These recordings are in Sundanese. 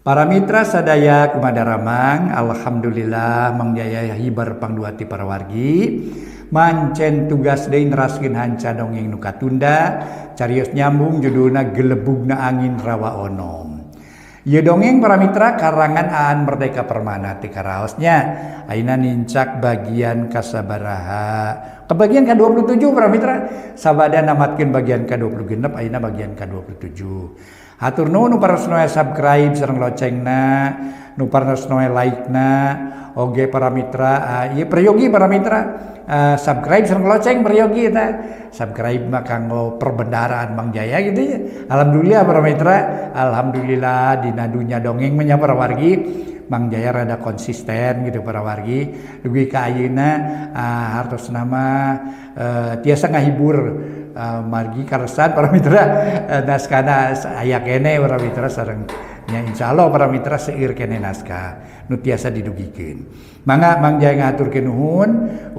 Para mitra sadaya, kumaha daramang? Alhamdulillah, Mang Jaya hibar pangdua ti para wargi. Mancen tugas deui neraskeun hanca dongeng nu katunda, carios nyambung, judulna Gelebugna Angin Rawa Onom. Ieu dongeng, para mitra, karangan Aan Merdeka Permana ti karaosnya. Ayeuna nincak bagian kasabaraha? Ke bagian ke-27, para mitra. Sabada namatkeun bagian ke-26, ayeuna bagian ke-27. Hatur nuhun nu parantos subscribe sareng loncengna, nu parantos like-na, oge para mitra, ieu peryogi, para mitra, subscribe sareng loceng peryogi eta. Subscribe mah kanggo perbendaharaan Mang Jaya gitu ya. Alhamdulillah, para mitra, alhamdulillah dina dunya dongeng mah para wargi, Mang Jaya rada konsisten gitu, para wargi. Dugi ka ayeuna hartosna mah tiasa ngahibur margi karesan, para mitra, naskana aya kene, para mitra, sareng nya insyaallah, para mitra, seueur kene naskah nu tiasa didugikeun. Mangga Mang Jaya ngahaturkeun nuhun,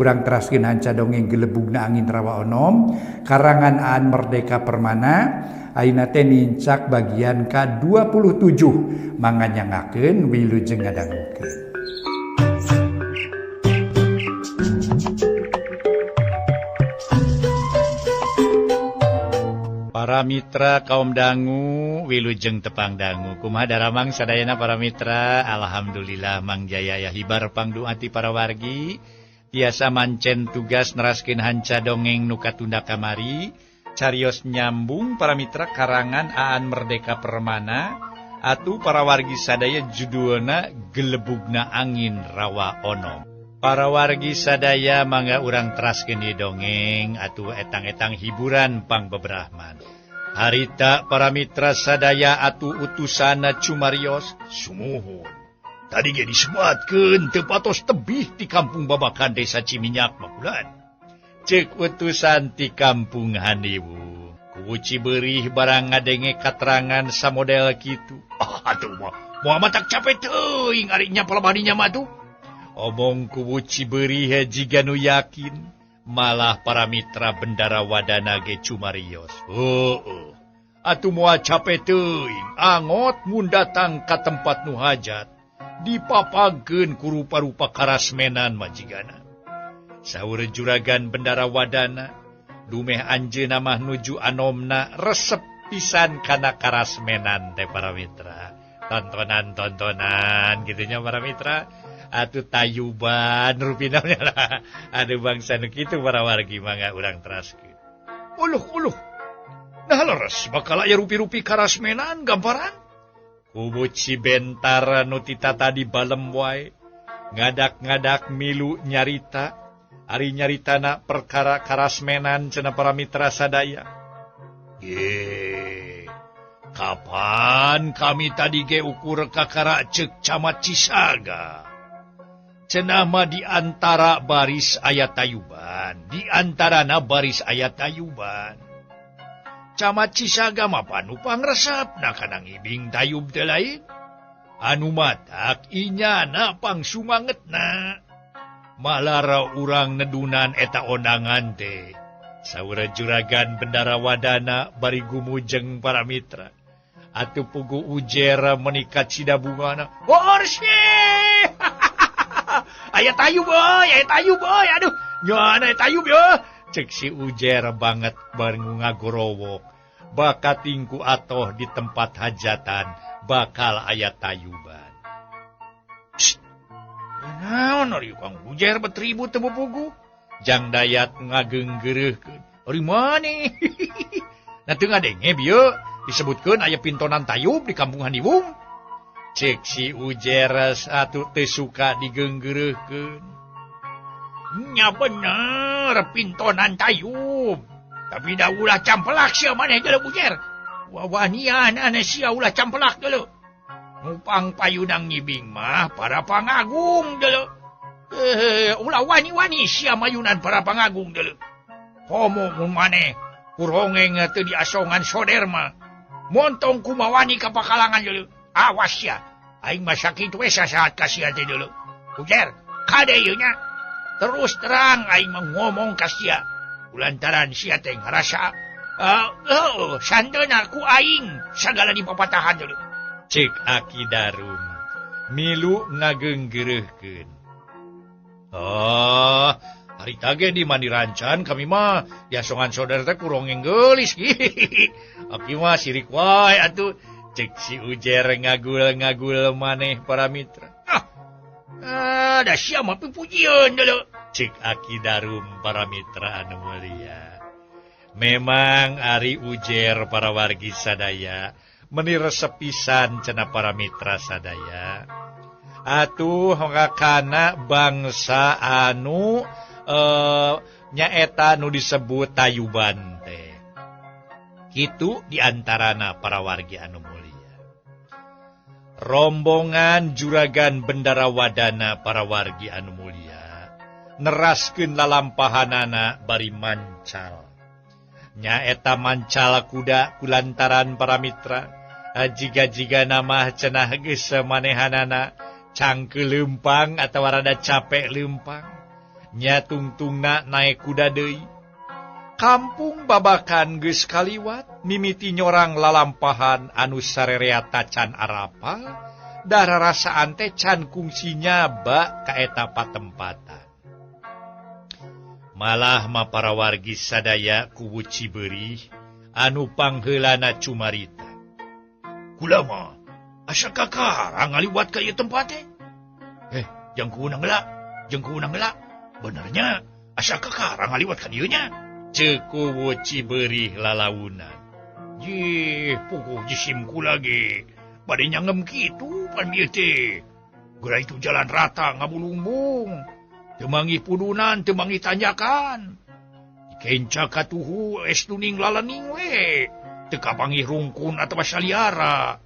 urang teraskeun hanca dongeng Gelebugna Angin Rawa Onom karangan Aan Merdeka Permana. Ayeuna teh nincak bagian ka-27, mangga nyanggakeun, wilujeng ngadangukeun. Para mitra kaum dangu, wilujeng tepang dangu. Kumaha daramang sadayana, para mitra? Alhamdulillah, Mang Jaya ya hibar pangdua ti para wargi, tiasa mancen tugas neraskeun hanca dongeng nu katunda kamari, carios nyambung, para mitra, karangan Aan Merdeka Permana. Atuh para wargi sadaya, judulna Gelebugna Angin Rawa Onom. Para wargi sadaya, mangga urang teraskeun di dongeng atuh, etang-etang hiburan pang bebrahman. Harita, para mitra sadaya, atuh utusana cumarios, "Sumuhun, tadi ge disebatkeun teu patos tebih di kampung Babakan, Desa Ciminyak Makulan," cek utusan ti kampung Haniwu. Kuwu Cibeurih barang ngadenge katerangan samodel kitu, "Ah, atuh mah moal matak capek teuing ari nya palebah mah tuh," omong kuwu Cibeurih jiga nu yakin. Malah para mitra, Bendara Wadana ge cumarios, "Heueuh atuh, moal capek teuing, angot mun datang ka tempat nu hajat dipapagkeun ku rupa-rupa karasmenan majigana," saur juragan Bendara Wadana. Dumeh anjeunna mah nuju anomna resep pisan kana karasmenan teh, para mitra, tontonan-tontonan gitunya, para mitra, atuh tayuban rupina lah. Aduh, bangsa nu kitu, para wargi. Mangga urang teraskeun. "Uluh uluh, nah leres bakal aya rupi-rupi karasmenan gambaran," kuwu Cibentar nu tita tadi balem wae ngadak-ngadak milu nyarita. Ari nyaritana perkara karasmenan cenah, para mitra sadaya. "Ye, kapan kami tadi ge ukur kakara cek Camat Cisaga. Cenah mah di antara baris aya tayuban, di antarana baris aya tayuban. Camat Cisaga mah panu pangresep na kana ngibing tayub teh lain. Anu matak inyana pang sumangetna. Malara urang nedunan eta ondangan teh," saur juragan Bendara Wadana bari gumujeng. Para mitra, atuh pugu Ujer menikat sida bungana, "Horsye, aya tayub euy, aya tayub euy, aduh nyana tayub ya," cek si Ujer banget bareng ngagorowok. Bakat tingku atoh di tempat hajatan bakal aya tayuban. "Naon ari Kang Ujer bet ribut teu pugu?" Jang Dayat ngageunggeureuhkeun. "Ari maneh? Nah, teu ngadenge bieu disebutkeun aya pintonan tayub di kampung Haniwung?" cek si Ujer atuh teu suka digeunggeureuhkeun. "Nya bener pintonan tayub. Tapi da ulah campelak sia maneh geuleuh, Ujer. Wawanian aneh sia, ulah campelak geuleuh. Mupang payunang ngibing mah para pangagung geuleuh. Eh, ulah wani-wani sia mayunan para pangagung geuleuh. Komo mun maneh kurongeng teu diasongan soder mah. Montong kumawani ka pakalangan geuleuh. Awas sia. Aing mah sakitu we sasaat ka sia teh geuleuh. Ujer, kade ieu nya. Terus terang aing mah ngomong ka sia. Lantaran sia teh ngarasa santeuna ku aing sagala dipapatahan geuleuh. Cek Aki Darum milu ngageunggeureuhkeun. Oh, harita ge di mandi rancan kami mah diasongan saudara teh kurang geulis. Aki mah sirik wae atuh. Cek si Ujer ngagul-ngagul maneh para mitra. Ah, da sia mah pipujieun deuleu. Cek Aki Darum para mitra anu mulia. Memang ari Ujer para wargi sadaya meni resep pisan cenah para mitra sadaya. Atuh kana bangsa anu nyaeta nu disebut tayuban teh. Kitu diantarana para wargi anu mulia. Rombongan juragan Bendara Wadana para wargi anu mulia neraskeun lalampahanana bari mancal. Nyaeta mancal kuda kulantaran para mitra jiga-jiga nama cenah geus manehanana cangkeul leumpang atawa rada capek leumpang. Nya tungtungna naek kuda deui. Kampung Babakan geus kaliwat mimiti nyorang lalampahan anu sarerea tacan arapal dararasaan teh can kungsi nyaba ka eta patempatan. Malah mah para wargi sadaya kuwu Cibeurih anu pangheulana cumarita. Kula mah asa kakara ngaliwat ka ieu tempat teh. Jang kuwu nangela, jang kuwu nangela. Benernya asa kakara ngaliwat ka dieu nya. Ceuk kuwu Cibeurih lalaunan. Jih, puguh jisim kula ge. Bade nyangem kitu pan ieu teh. Geura itu jalan rata ngabulungbung. Teu manggih pudunan, teu manggih tanjakan. Dikenca katuhu es tuning lalening we. Teu kapanggih rungkun atawa saliara.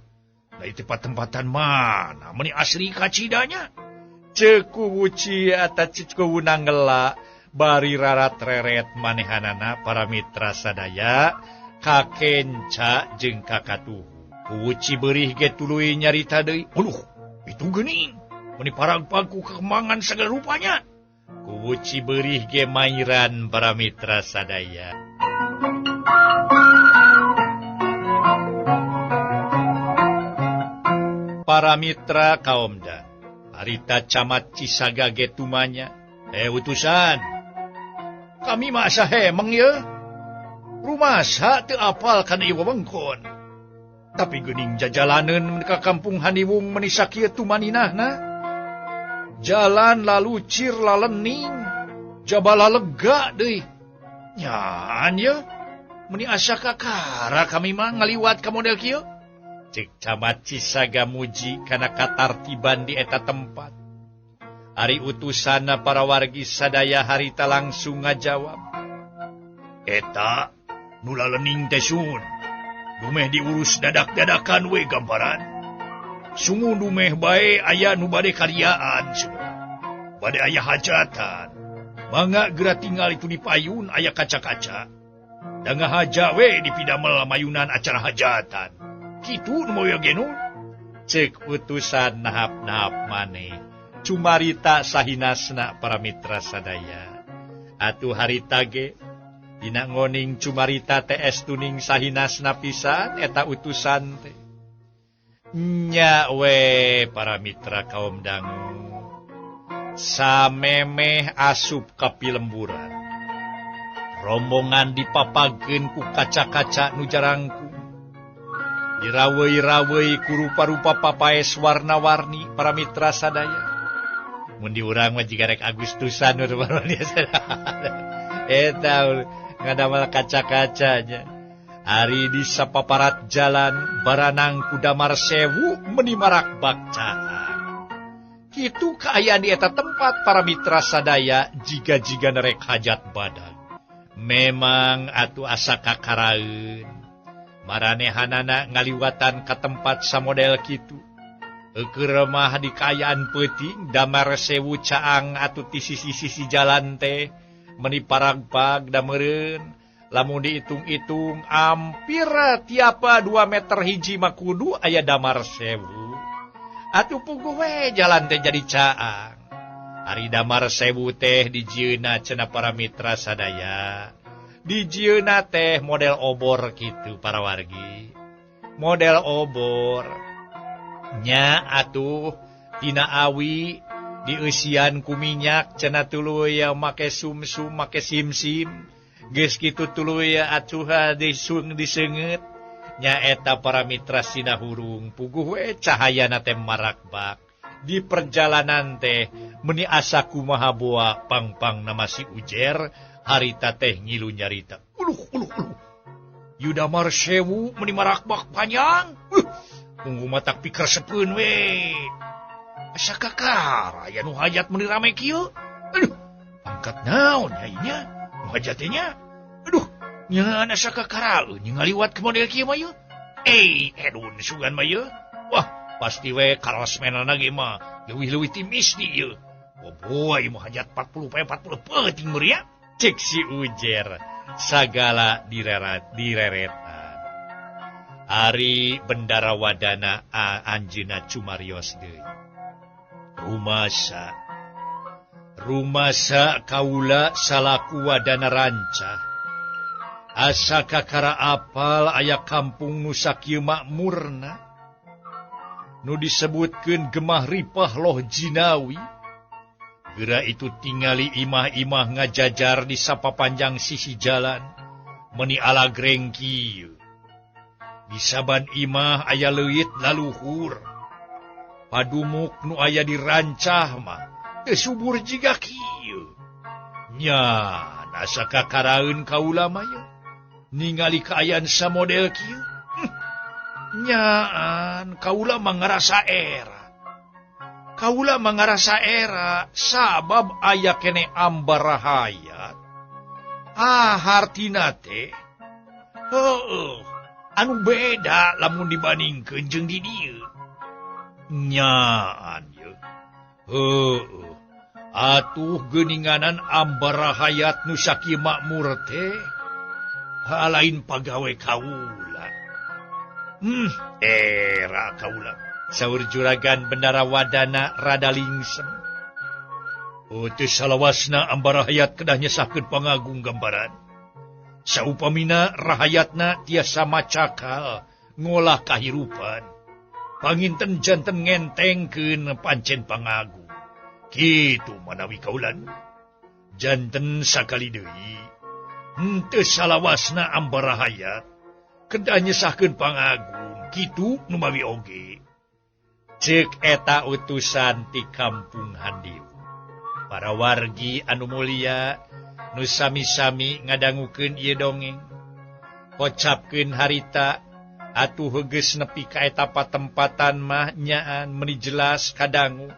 Da ieu tempat-tempatan mana meuni asli kacidanya. Ceuk kuwu Ci eta ceuk kuwu nangela bari rarat-reret manehanana para mitra sadaya kakenca jeung kakatuhu. Kuwu Cibeurih ge tuluy nyarita deui. Uluh, itu geuning meuni paragpag ku kekemangan sagala rupanya. Kuwu Cibeurih ge mairan para mitra sadaya. Para mitra kaomda, harita camat Cisaga ge tumanya. Utusan, kami mah asa hemeng ye. Rumasa teu apal kana ieu wewengkon. Tapi geuning jajalaneun ka kampung Haniwung meuni sakieu tumaninahna. Jalan lalucir lalening, jabala lega deui. Nyaan ye, meuni asa kakara kami mah ngaliwat ka model kieu. Cek camat Cisaga muji kana katartiban di eta tempat. Ari utusanna para wargi sadaya harita langsung ngajawab. Eta nu lalening teh sun. Dumeh diurus dadak-dadakan we gambaran. Sungu dumeh bae aya nu bade kariaan semua. Bade aya hajatan. Mangga geura tinggal itu di payun aya kaca-kaca. Da ngahaja we dipidamel mayunan acara hajatan. Kitu nu moal ge nun. Ceuk utusan nahap-nahap maneh. Cumarita sahinasna para mitra sadaya. Atuh harita ge dina ngoning cumarita TS tuning sahinasna pisan eta utusan teh. Nya we para mitra kaum dangu. Samemeh asup ka pilemburan. Rombongan dipapageun ku kaca-kaca nu jarangkung. Diraweuy-raweuy ku rupa-rupa papaes warna-warni para mitra sadaya. Mun di urang mah jiga rek Agustusan eta ngadamel kaca-kacanya. Ari di sapaparat jalan baranang ku damar sewu meuni marak bakcaan. Kitu kaayaan di eta tempat para mitra sadaya jiga-jiga nerek hajat badan. Memang atuh asa kakaraeun. Maranehanana ngaliwatan ka tempat samodel kitu. Eukeur mah di kaayaan peuting damar sewu caang atuh ti sisi-sisi jalan teh meuni paragpag da meureun. Lamun dihitung-hitung hampir tiap 2 meter hiji mah kudu aya damar sewu. Atuh puguh we jalan teh jadi caang. Ari damar sewu teh dijieunna cenah para mitra sadaya. Dijieunna teh model obor kitu para wargi. Model obor. Nya atuh tina awi dieusian ku minyak cenah tuluy make sumsum make simsim geus kitu tuluy atuh disung diseungeut nyaeta para mitra sinahurung puguh we cahayana teh marakbak di perjalanan teh meni asa kumaha boa pangpang nama si Ujer harita teh ngilu nyarita uluh uluh uluh Yudamar sewu meni marakbak panjang tunggu matak pikir sepeun we asa kakara aya nu hajat meni rame kieu aduh pangkat naon nya nu hajat teh nya aduh nyahan asa kakara ngaliwat ke model kieu mah yeuh edun sugan mah yeuh wah pasti we karosmenana ge mah leuwih-leuwih ti misdi ieu boboa ieu mah hajat 40 poe 40 peuting meureun cek si Ujer sagala direretan ari bendara wadana anjeunna cumarios deui rumasa kaula salaku wadana rancah asa kakara apal aya kampung nu sakieu makmurna nu disebutkeun Gemah Ripah Loh Jinawi. Geura itu tingali imah-imah ngajajar di sapapanjang sisi jalan meni alagreng kieu. Di saban imah aya leuit laluhur. Padumuk nu aya di rancah mah teu subur jiga kieu. Nya asa kakaraeun kaula mah yeuh ningali kaayaan samodel kieu. Nyaan kaula mangarasa era. Kaula mangarasa era sabab aya kene ambarahayat. Ah hartina teh heueuh anu beda lamun dibandingkeun jeung di dieu. Nyaan yeuh. Heueuh atuh geuninganan ambarahayat nu sakieu makmur teh lain pagawe kaula. Era kaula saur juragan bendara wadana rada lingsem. Teu salawasna ambarahayat kedah nyesahkeun pangagung gambaran. Saupamina rahayatna tiasa macakal ngolah kahirupan. Panginten janten ngentengkeun pancen pangagung. Kitu manawi kaulan. Janten sakali deui. Henteu salawasna ambarahayat kedah nyesahkeun pangagung kitu numawi oge. Ceuk eta utusan ti kampung Handiu. Para wargi anu mulia nu sami-sami ngadangukeun ieu dongeng. Kocapkeun harita atuh heugeus nepi ka eta patempatan mah nyaan meuni jelas kadangu.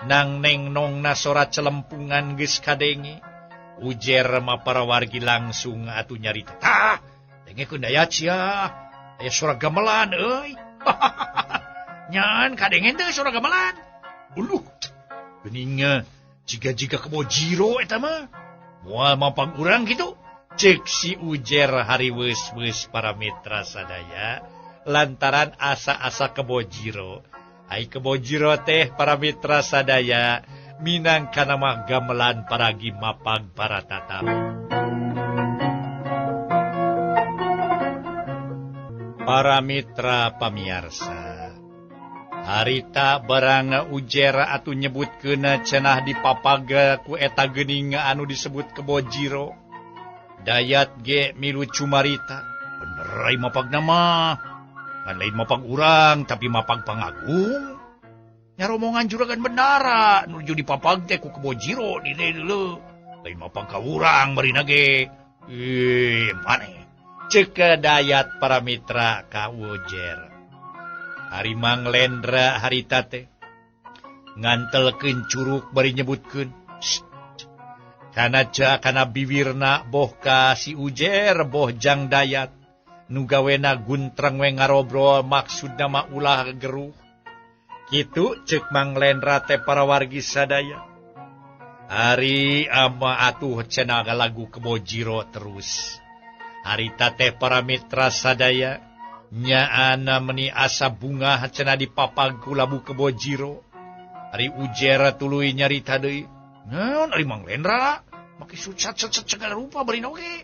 Nang neng nong nasora celempungan geus kadenge. Ujer mah para wargi langsung atuh nyarita. Tah, dengekeun daya sia. Aya suara gamelan euy. Nyaan kadengen teh suara gamelan. Uluh. Geuning jiga-jiga kebo jiro eta mah. Moal mampang urang kitu. Ceuk si Ujer hariweus-weus para mitra sadaya lantaran asa-asa kebo jiro. Ai kebo jiro teh para mitra sadaya minangka nama gamelan paragi mapag para tatap. Para mitra pamiarsa, harita barang Ujer atuh nyebutkeun cenah dipapaga ku eta geuning anu disebut kebo jiro. Dayat ge milu cumarita, bener ai mapagna mah. Ngan lain mapag urang tapi mapag pangagung. Nya romongan juragan bendara nuju dipapag teh ku kebo jiro di deuleu. Lain mapag ka urang barina ge. Maneh. Ceuk Dayat para mitra ka Ujer. Ari Mang Lendra harita teh ngantelkeun curug bari nyebutkeun. Kana ca kana biwirna boh ka si Ujer boh jang Dayat nu gawena guntreng we ngarobrol maksudna mah ulah geruh. Kitu ceuk Mang Lendra teh para wargi sadaya. Ari ama atuh cenah lagu kebo jiro terus. Harita teh para mitra sadaya nyaana meni asa bunga cenah dipapag ku labu kebo jiro. Ari Ujer tuluy nyarita deui. Naon ari Mang Lendra make sucat segala rupa bari oge.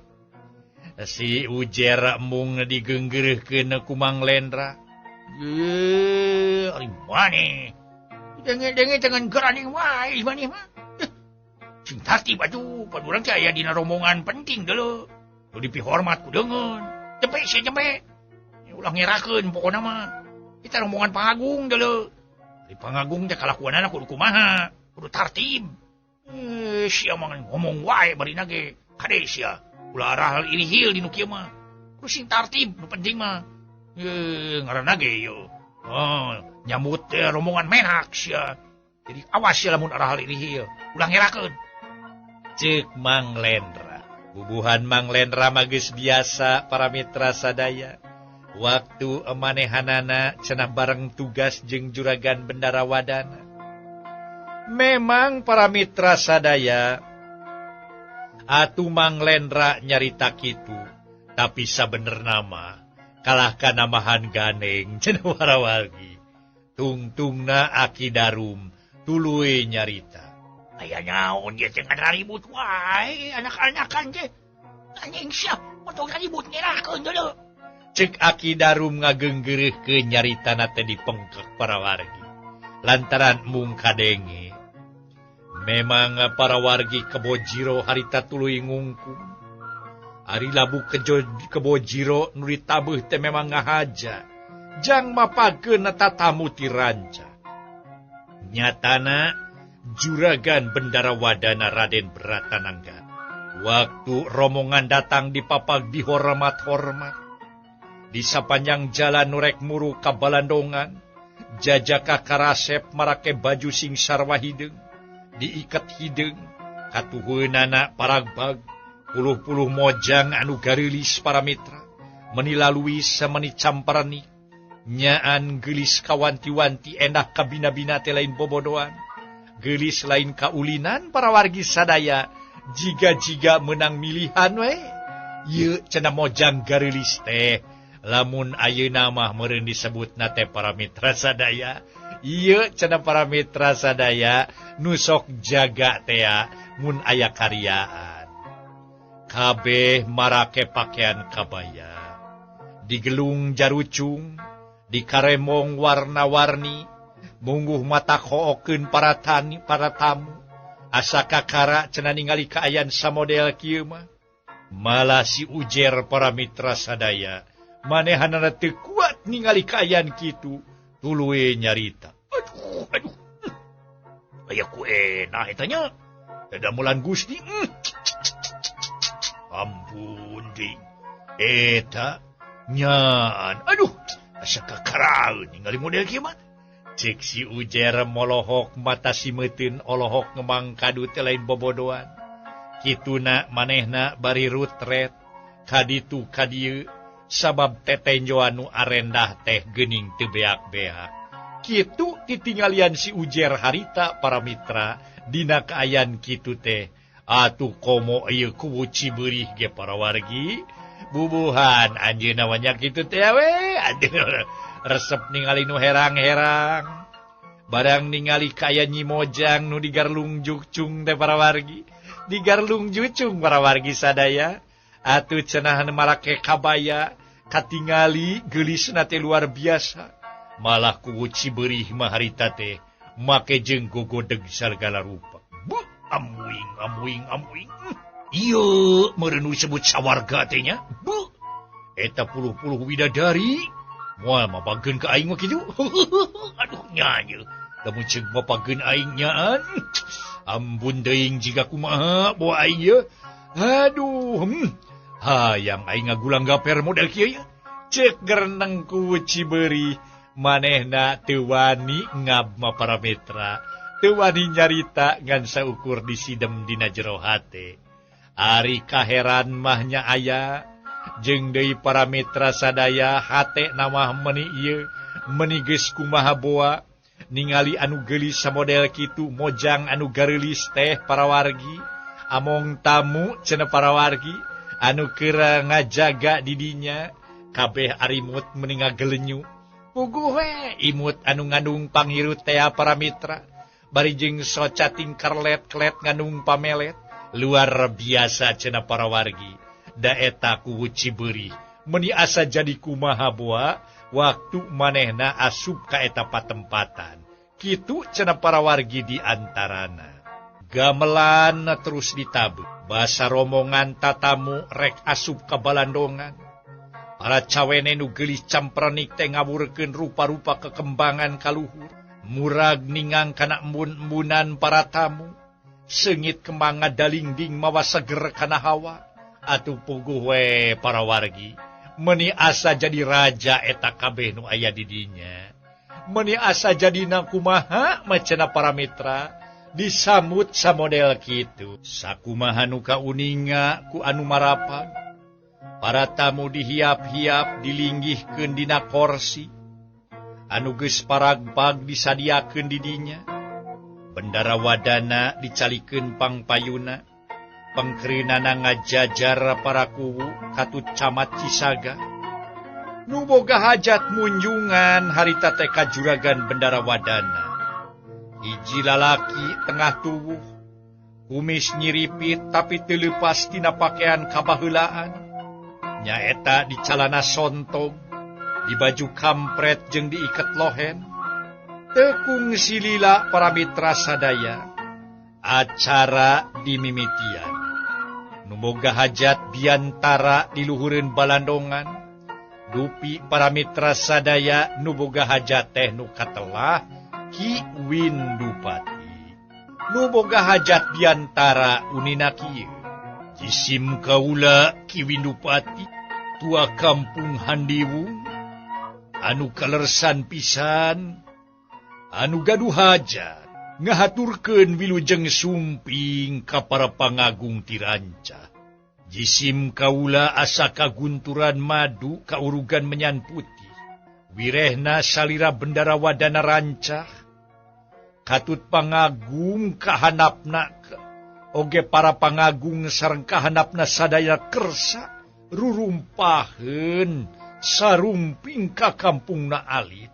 Si Ujer mung digeunggeureuhkeun ku Mang Lendra. Ye, ari maneh. Denge-denge dengan geraning wae maneh mah. Sing tartib atuh, pan urang teh aya dina rombongan penting deuleu. Nu dipihormat ku deungeun. Cepe sia cepe. Ulah ngerakeun pokona mah. Kita rombongan pangagung deuleu. Di pangagung teh kalakuanana kudu kumaha? Kudu tartib. Sia mah ngomong wae barina ge. Kade sia. Ulah arah ilihil di nu kieu mah. Kudu sing tartib nu penting mah. Ngaranna ge ieu. Oh, nyambut rombongan menak sia. Jadi awas sia lamun arah ilihil. Ulah ngerakeun. Ceuk Mang Lendra. Bubuhan Mang Lendra mah geus biasa para mitra sadaya. Waktu emanehanana cenah bareng tugas jeung juragan Bendara Wadana. Memang para mitra sadaya atuh Mang Lendra nyarita kitu, tapi sabenerna mah kalah kana mahan ganeng cenah warawalgi. Tungtungna Aki Darum tuluy nyarita. Aya naon ge teh ngaribut wae anak-anakan teh. Anjing sia, motor ribut ngerakeun deuleu. Cek Aki Darum ngageunggeureuhkeun nyaritana teh dipengkek para wargi. Lantaran mung kadenge. Memang para wargi Kebo Jiro harita tuluy ngungkung. Ari labu Kebo Jiro nu ditabeuh teh memang ngahaja. Jang mapageun tatamu ti ranca. Nyatana Juragan Bendara Wadana Raden Bratanangga. Waktu rombongan datang dipapag dihormat-hormat. Di sapanjang jalan nurek muru ka balandongan, jajaka karasep marake baju sing sarwa hideung, diiket hideung, katuheunana paragbag, puluh-puluh mojang anu gareulis para mitra, meni laluis meni camparani, nyaan geulis kawanti-wanti endah kabina-bina teh lain bobodoan. Geulis lain kaulinan para wargi sadaya, jiga-jiga menang milihan we. Ieu cenah mojang gareulis teh, lamun ayeuna mah meureun disebutna teh para mitra sadaya. Ieu cenah para mitra sadaya nu sok jaga tea mun aya karyaan. Kabeh marake pakaian kabaya, digelung jarucung, dikaremong warna-warni, mungguh mata kookeun para tani, para tamu. Asa kakara cenah ningali kaayaan samodel kieu mah. Malah si Ujer para mitra sadaya, manehanana teu kuat ningali kaayaan kitu, tuluy nyarita. Aduh, aduh. Aya ku enah eta nya. Dadamelan Gusti. Ampun deui. Eta nyaan. Aduh, asa kakaraeun ningali model kieu mah. Cek si Ujer molohok mata si meuteun olohok ngemang kadu teh lain bobodoan. Kituna manehna bari rutret kaditu kadieu sabab tetenjoan nu arendah teh geuning teu beak-beak. Kitu titinggalian si Ujer harita para mitra dina kaayaan kitu teh. Atuh komo ieu kuwu Cibeurih ge para wargi. Bubuhan anjeunna mah nya kitu teh we. Anjeunna resep ningali nu herang-herang. Barang ningali kaya Nyi Mojang nu digarlung jukcung teh para wargi. Digarlung jucung para wargi sadaya. Atuh cenah marake kabaya katingali geulisna teh luar biasa. Malah kuwu Cibeurih mah harita teh make jeung gogodeg sagala rupa. Bu, amuing amuing amuing. Ieu meureun nu disebut sawarga teh nya. Bu, eta puluh-puluh widadari. Moal mapageun ka aing mah kitu. Aduh nya ieu. Lamun ceuk mapageun aing nyaan. Ampun teuing jiga kumaha bawa aing ieu. Aduh, hayang aing ngagulang gaper model kieu ya. Ceuk gereneng ku Cibeurih manehna teu wani ngab ma para mitra. Teu wani nyarita ngan saukur disidem dina jero hate. Ari kaheran mah nya aya. Jeung deui para mitra sadaya hate namah meni ieu meni geus kumaha boa ningali anu geulis samodel kitu mojang anu gareulis teh para wargi among tamu cenah para wargi anu keur ngajaga di dinya kabeh arimut meni ngagelenyu puguh we imut anu ngandung panghirup tea para mitra bari jeung soca tingkerlet-klet ngandung pamelet luar biasa cenah para wargi. Daeta kuwu Cibeurih meni asa jadi kumaha boa Waktu manehna asup ka eta patempatan. Kitu cenah para wargi di antarana. Gamelan terus ditabuh. Basa rombongan tatamu rek asup ka balandongan. Para cawene nu geulis camprenik teh ngawurkeun rupa-rupa kekembangan kaluhur. Murag ningang kana embun-embunan para tamu. Seungit kembang ngadalingding mawa seger kana hawa. Atuh puguh we para wargi. Meuni asa jadi raja eta kabeh nu aya di dinya. Meuni asa jadina kumaha macana para mitra disambut samodel kitu. Sakumaha nu kauninga ku anu marapag. Para tamu dihiap-hiap dilinggihkeun dina korsi. Anu geus paragbag disadiakeun di dinya. Bendara wadana dicalikeun pangpayuna. Pengkrinana ngajajar para kuwu katut camat Cisaga. Nu boga hajat munjungan harita teh ka juragan bendara wadana. Hiji lalaki tengah tuwuh, kumis nyiripit tapi teu leupas tina pakaian kabaheulaan. Nyaeta di calana sontong, di baju kampret jeung diiket lohen. Teu kungsi lila para mitra sadaya. Acara dimimitian. Nu boga hajat biantara diluhureun balandongan. Dupi para mitra sadaya nu boga hajat teh nu katelah Ki Windupati. Nu boga hajat biantara unina kieu. Jisim kaula Ki Windupati tua kampung Handiwung anu kalersan pisan anu gaduh hajat ngahaturkeun wilujeng sumping ka para pangagung ti rancah. Jisim kaula asa kagunturan madu kaurugan menyan putih. Wirehna salira bendara wadana rancah. Katut pangagung kahanapna oge para pangagung sareng kahanapna sadaya kersa rurumpaheun sarumping ka kampungna alit.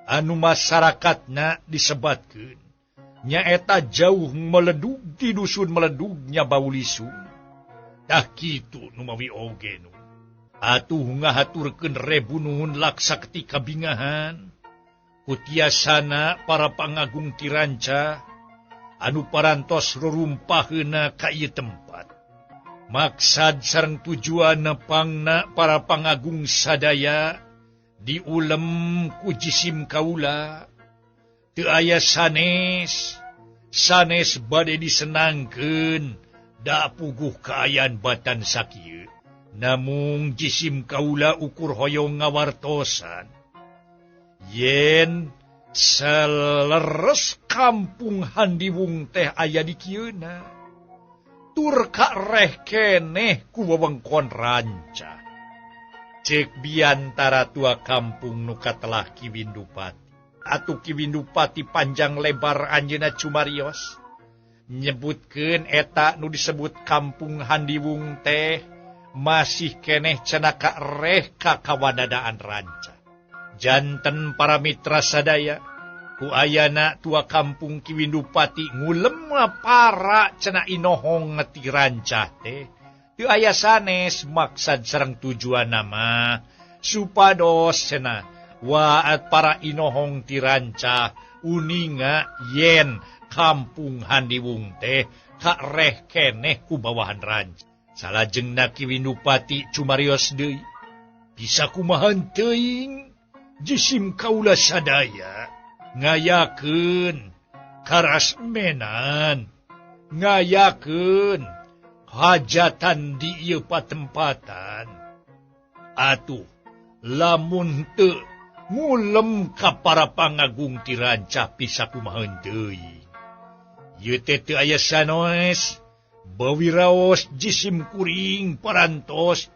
Anu masyarakatna disebatkeun nyaeta jauh meledug di dusun meledugnya bau lisung. Tah kitu nu mawi oge nu. Atuh ngahaturkeun rebu nuhun laksakti kabingahan. Kutiasana para pangagung ti rancah anu parantos rurumpaheuna ka ieu tempat. Maksad sareng tujuan pangna para pangagung sadaya diulem ku jisim kaula. Teu aya sanes, sanes bade disenangkeun da puguh kaayaan batan sakieu. Namung jisim kaula ukur hoyong ngawartosan. Yen seleres kampung Handiwung teh aya di kieuna. Tur kareh keneh ku wewengkon rancah. Ceuk biantara tua kampung nu katelah Ki Windupati. Atuh Ki Windupati panjang lebar anjeunna cumarios. Nyebutkeun eta nu disebut kampung Handiwung teh masih keneh cenah kareh ka kawadadaan rancah. Janten para mitra sadaya ku ayana tua kampung Ki Windupati ngulem para cenah inohong ti rancah teh. Teu aya sanes maksad sareng tujuanna mah supados cenah waat para inohong ti rancah uninga yen kampung Handiwung teh kareh keneh ku bawahan rancah. Salajengna Ki Windupati cumarios deui. Bisa kumaha teuing jisim kaula sadaya ngayakeun karasmenan, ngayakeun hajatan di ieu patempatan. Atuh lamun teu ngulem ka para pangagung ti rancah bisa kumaha deui. Ieu teh teu aya sanoes, bawiraos jisim kuring parantos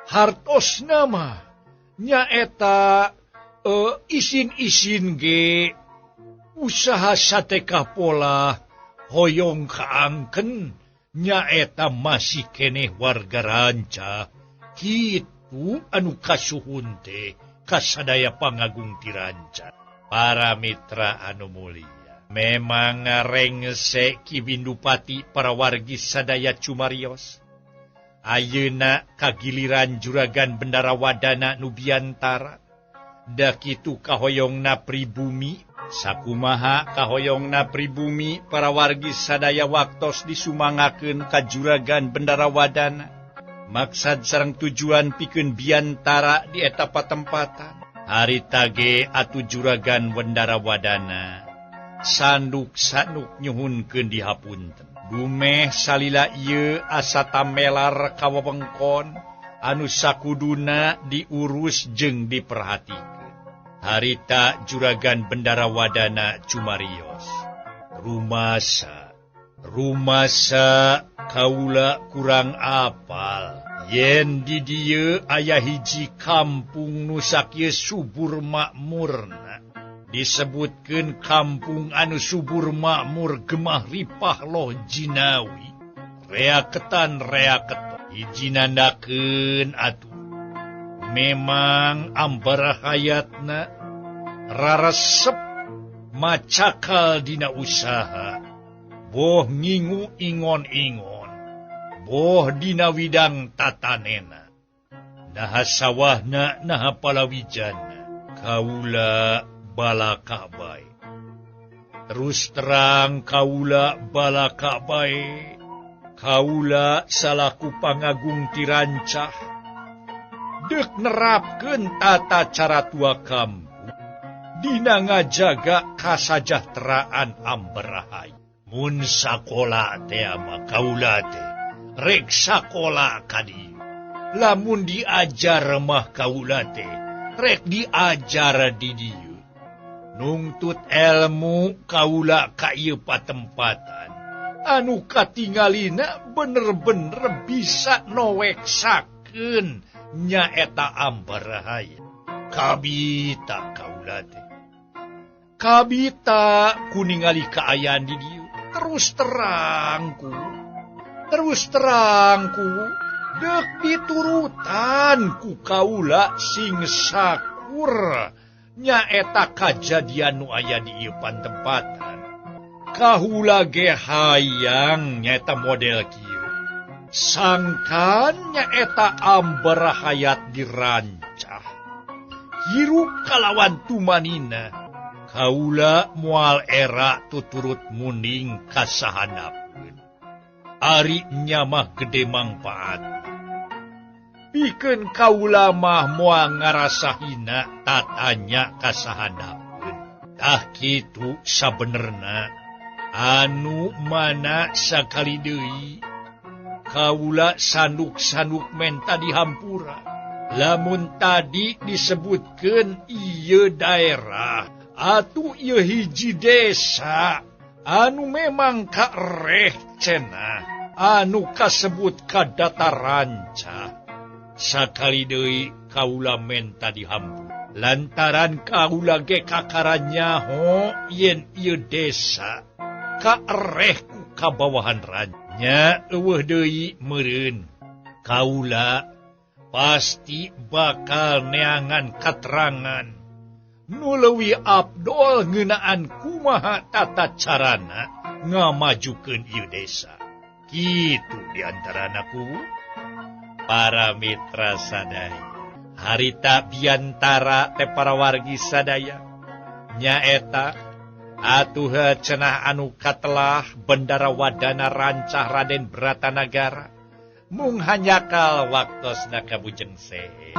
hartosna mah nyaeta isin-isin ge usaha satekah pola hoyong kaangken nyaeta masih keneh warga rancah. Kitu anu kasuhun teh kasadaya pangagung ti rancah. Para mitra anu mulia, memang rengse Ki Windupati para wargi sadaya cumarios. Ayeuna kagiliran Juragan Bendara Wadana nu biantara. Da kitu kahoyongna pribumi, sakumaha kahoyongna pribumi para wargi sadaya waktos disumangakeun ka Juragan Bendara Wadana. Maksad sareng tujuan pikeun biantara di eta patempatan. Harita ge atuh Juragan Bendara Wadana sanduk-sanduk nyuhunkeun dihapunten. Dumeh salila ieu asa tamelar ka wewengkon anu sakuduna diurus jeung diperhatikeun. Harita Juragan Bendara Wadana cumarios. Rumasa kaula kurang apal. Yen di dieu aya hiji kampung nu sakieu subur makmurna. Disebutkeun kampung anu subur makmur gemah ripah loh jinawi. Reaketan reaketon hiji nandakeun atuh. Memang ambara hayatna raresep macakal dina usaha, boh ngingu ingon-ingon, boh dina widang tatanena, naha sawahna naha palawijana, kaula balaka bae. Terus terang kaula balaka bae, kaula salaku pangagung tirancah, dek nerapkeun tata cara tua kampung dina ngajaga kasajahteraan amberahay. Mun sakola teh mah kaula teh rek sakola ka dieu. Lamun diajar mah kaula teh rek diajar di dieu. Nungtut elmu kaula ka ieu patempatan anu katingalina bener-bener bisa noweksakeun nyaeta ambarahaya. Kabita kaula teh. Kabita kuningali kaayaan di dieu. Terus terangku dek diturutan ku kaula sing sakur nyaeta kajadian nu aya di ieu pantempatan. Kahula ge hayang nyaeta model kieu. Sangkan nyaeta ambarahayat dirancah. Hirup kalawan tumanina. Kaula moal era tuturut muning kasahanapeun. Ari nya mah gede mangpaat. Pikeun kaula mah moal ngarasa hina tatanya kasahanapeun. Tah kitu sabenerna anu mana sakali deui kaula sanduk-sanduk menta dihampura. Lamun tadi disebutkeun ieu daerah atuh ieu hiji desa anu memang kareh cenah anu kasebut ka data rancah. Sakali deui kaula menta dihampura lantaran kaula ge kakara nyaho yen ieu desa kareh ku kabawahan nya eueuh deui meureun kaula pasti bakal neangan katerangan nu leuwih abdol ngeunaan kumaha tata carana ngamajukeun ieu desa. Kitu diantarana ku para mitra sadaya. Harita biantara teh para wargi sadaya nyaeta atuh cenah anu katelah Bendara Wadana rancah Raden Bratanagara mung hanyakal waktosna kabujeng sehe.